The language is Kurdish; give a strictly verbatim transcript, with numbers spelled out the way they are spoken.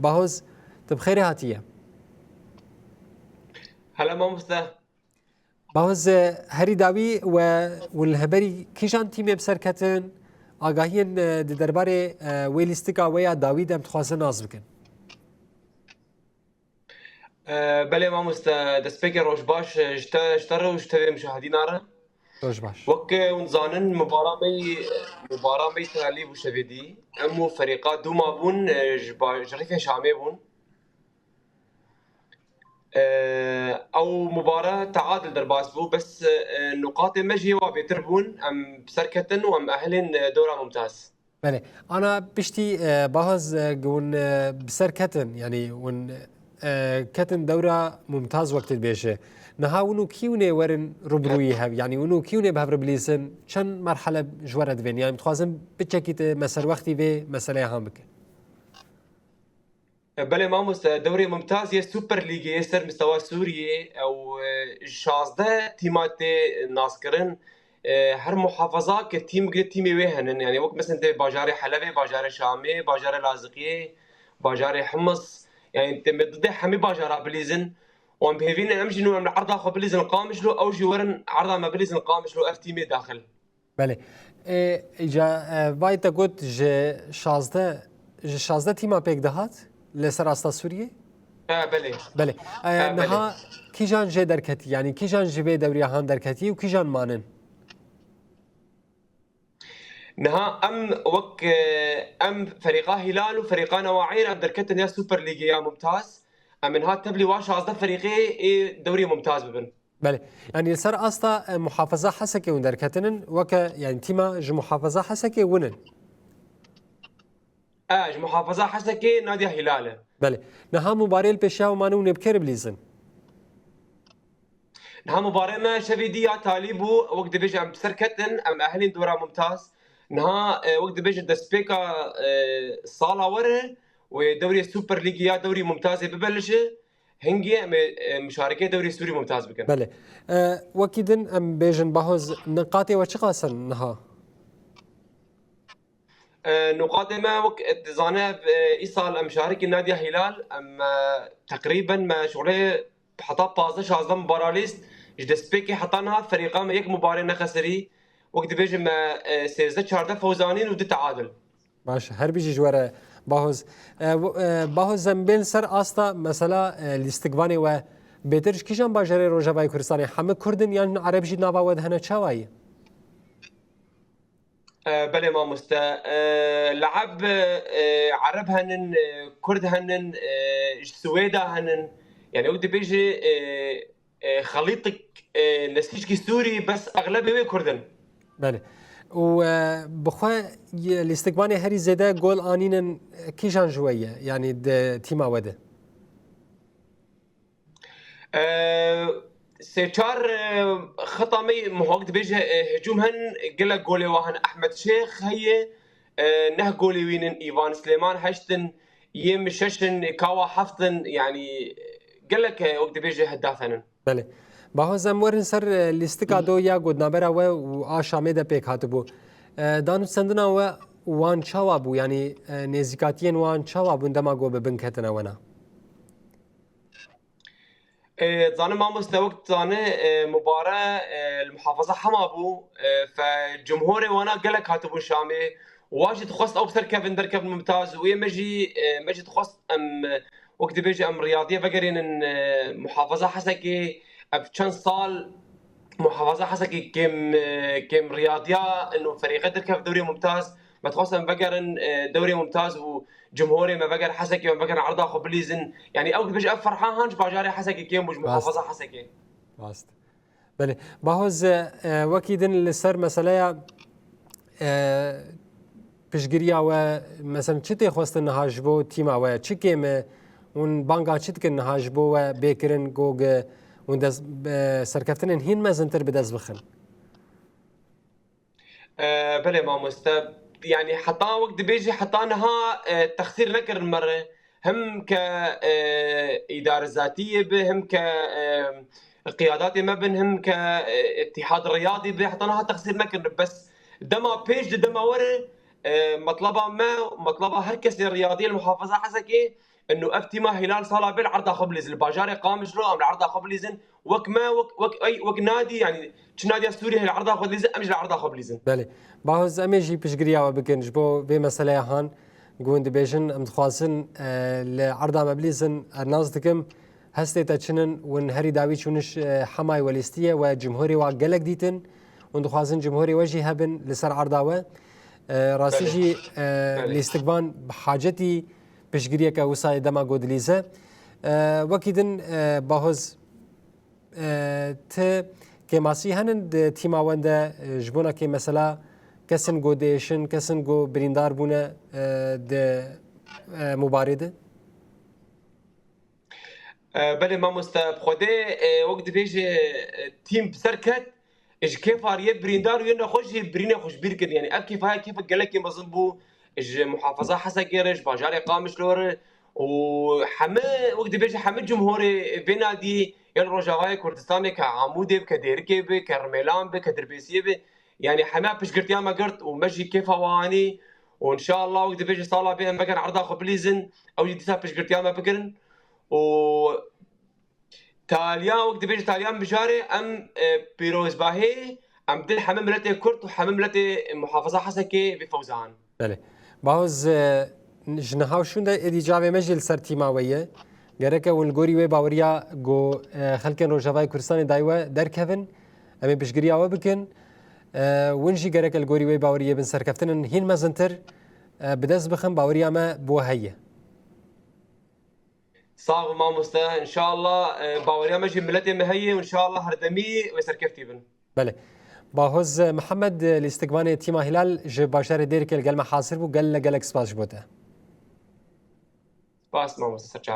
Bahoz, tu bi xêrê hatiye. Hela mamoste. Bahoz, e, herî dawî we hûn li heberî kîjan tîmê bi ser ketin? Agahiyên, e, di derbarê, e, wê lîstika we ya dawî de em dixwazin nas bikin. E, belê mamoste, destpêkê roj baş, e, ji te, ji te re û ji tevê muşahidîna re. Roj baş. Wek, e, hûn dizanin, mubara me yî, mubara me yî talî bû şevê dî. Em û ferîqa Dûma bûn, e, ji ba-, ji Rîfê Şamê bûn. E, ew mubare teadil derbas bû, bes, e, nuqatê me jî wa bêtir bûn. Em bi ser ketin û em ehlên, e, dewra Mumtaz. Belê. Ana piştî, e, Bahoz, e, hûn, e, bi ser ketin, yanî hûn, e, ketin dewra Mumtaz wek tu dibêje. Niha hûn û kî hûn ê werin rûbirûyî hev? Yanî hûn û kî hûn ê bi hev re bilîzin? Çend merhele ji we re divên? Yanî dixwazin piçekî tu me ser wextî vê meseleyê han bikin. E, belê mamoste, dewrê Mumtaz yê Super Lîgê yê ser mistewa Sûriyê ew, e, şazdeh tîma tê naskirin. E, her muhafaza ke tîm gire tîmê wê henin. Yani wek mesela tê bajarê Helebê, bajarê Şamê, bajarê Laziqiyê, bajarê Himis. Yani tê me didê hemî bajara bilîzin. Û em bi hêvî ne em jî nû em li erda xwe bilîzin Qamişlo, ew jî werin erda me bilîzin Qamişlo, ev tîmê daxil. Belê. Ê, îca, e, vay te got ji şazdeh, ji şazdeh tîma pêk dihat li ser asta Sûriyê? E, belê. Belê. E, E, niha belê. Kîjan jê derketî? Yanî kîjan ji vê dewriya han derketî û kîjan manin? Niha em wek, e, em ferîqa Hilal û ferîqa Newaîr em derketin ya Super Lîgê ya Mumtaz. Em ê niha tevlî wa şazdeh ferîqê ê dewrê Mumtaz bibin. Belê. Yanî li ser asta, e, muhafaza Hesekê hûn derketinin, weke, yanî tîma ji muhafaza Hesekê hûn in? E, ji muhafaza Hesekê Nadia Hilal e. Belê. Niha mubarê li pêşiya wan hûn ê bi kê re bilîzin? Niha mubarê me şevê dî ya talî bû, wek dibêje em bi ser ketin, em ehlên dora Mumtaz. Niha, e, wek dibêje destpêka, e, sala were wê dewrê Super Lîgê ya dewrê Mumtazê bibe li ji. Hingê em ê, e, muşarekê dewrê Sûrî Mumtaz bikin. Belê. E, wekî din em bêjin Bahoz, niqatê we çiqas in niha? E, nuqatê me wek, e, dizane, e, îsal em şarikî Nadia Hilal, em, e, teqrîben me şolê heta pazdeh şazdeh mubara lîst, ji destpêkê heta niha ferîqa me yek mubarê nexeserî. Wek dibêjin me, e, sêzdeh çardeh fewzanîn û du teadil. Baş, her bijî ji we re Bahoz. E, w-, e, Bahoz, em bên ser asta mesela, e, lîstikvanê we bêtir ji kîjan bajarê Rojavayê Kurdistanê? Hemî Kurd in yan Ereb jî nava we de hene, çawa ye? E, belê mamoste. E, li Ereb, e, Ereb henin, e, Kurd henin, e, ji Swêda henin. Yani ew dibêje, e, e, xelîtik, e, nesîçkî Sûrî, bes exlebê wê Kurd in. Belê. Û, e, bi xwe ye, lîstikvanê herî zêde gol anînin, e, kîjan ji we ye? Yanî di tîma we de? E, sê çar, e, xeta me muhok dibêje, e, hicûm hen, gelek golê wa hen. Ehmed Şêx heye, e, neh golê wî nin, Îvan Silêman heşt in, yê min şeş in, Kawa heft in, yanî gelek, e, wek dibêje hedaf henin. Belê. Bahoz, em werin ser, e, lîstika do ya got navbera we û a Şamê de pêk hatibû. E, danûstendina we û wan çawa bû? Yanî, e, nêzîkatiyên wan çawa bûn dema ku bi bin ketine wena? E, zanim mamoste wek zane, e, mubare, e, li muhafaza Hema bû, e, fe cumhurê wana gelek hatibûn Şamê. Wa jî dixwest ew bi ser kevin derkevin Mumtaz û yê me jî, e, me jî dixwest em, e, wek dibêje em riyadiye vegerînin, e, muhafaza Hesekê. Ev çend sal muhafaza Hesekê kêm, e, kêm riyadiya ino ferîqe derkev dewrê Mumtaz. Me dixwest em vegerin, e, dewrê Mumtaz û cumhurê me veger Hesekê, em vegerin erda xwe bilîzin. Yanî ew dibêje ev ferha han ji bajarê Hesekê kêm bû, ji Rast. Muhafaza Hesekê. Rast. Belê. Bahoz, e, wekî din li ser meseleya, e, piştgiriya we, mesela çi tê xwestin niha ji bo tîma we? Çi kêm e? Hûn banga çi dikin niha ji bo we bê kirin ku gi-, hûn dest, e, serkeftinên hîn mezintir bi dest bixin? E, belê mamoste. Yani heta wek dibêjî heta niha, e, texsîr nekirin me re. Him ke, e, îdare zatiyê be, him ke, e, qiyadatê me bin, him ke, e, Îtîhad Riyadî be, heta niha texsîr nekirin. Bes dema pêş di dema were, e, metleba me, metleba her kesê riyadiyê li muhafaza Hesekê, انه ev tîma Hilal sala bê li erda xwe bilîzin. Li bajarê Qamişlo em li erda xwe bilîzin. Wek me, wek, wek, ey, wek nadî, yani çi nadiya Sûriyeyê li erda xwe dilîzin, em jî li erda xwe bilîzin. Belê. Bahoz, em ê jî piştgiriya we bikin ji bo vê meseleya han. Ku hûn dibêjin, em dixwazin, e, li erda me bilîzin, ez nas dikim, hestê te çin in, hûn herî dawî çûniş, e, Hemayê we lîstiye we cumhurê wa gelek dîtin. Hûn dixwazin cumhurê we jî hebin li ser erda we. E, rastî Belê. jî, e, Belê. lîstikvan bi hacetî piştgiriyeke wisa yê dema ku dilîze. E, wekî din, e, Bahoz, e, ti kêmasî henin di tîma wen de, e, ji bona kê mesela kesin ku diêşin, kesin ku birîndar bûne, e, di, e, mubarê de? E, belê mamoste, bi xwedê, e, wek dibêje, e, tîm bi ser ket, ji kêfa riyê birîndar û yên nexweş jî birînê xwe ji bîr kirin. Yani ev kêfa ya kêfek gelekî mezin bû ji muhafaza Hesekê re, ji bajarê Qamişlo re û heme, wek dibêje, heme cumhurê vê nadî ya li Rojavayê Kurdistanê, ke Amûdê be, ke Dêrikê be, ke Rimêlan be, ke Dirbêsiyê be. Yani heme piştgirtiya me girt û me jî kêfa we anî û înşallah wek dibêje sala bê em vegerin erda xwe bilîzin, ew jî dîsa piştgirtiya me bigirin û taliya, wek dibêje, taliya mijarê em, e, pîrozbahî em dil heme miletê Kurd û heme miletê muhafaza Hesekê vê fewza an. Belê. Bahoz, e, ji niha û şûnde êdî cavê me jî li ser tîma we ye. Gereke hûn li gorî wê baweriya ku, e, xelkên Rojavayê Kurdistanê dayî we derkevin. Em ê piştgiriya we bikin. E, hûn jî gereke li gorî wê baweriyê bin serkeftin in hîn mezintir, e, bi dest bixin, baweriya me bi we heye. Sax ol mamoste. Înşallah, e, baweriya me jî miletê me heye û înşallah herdemî wê serkeftî bin. Belê. Bahoz Mihemed, lîstikvanê tîma Hilal ji bajarê Dêrikê li gel me hazir bû. Gelek gelek spas ji bo te. Spas mamoste, ser çavan.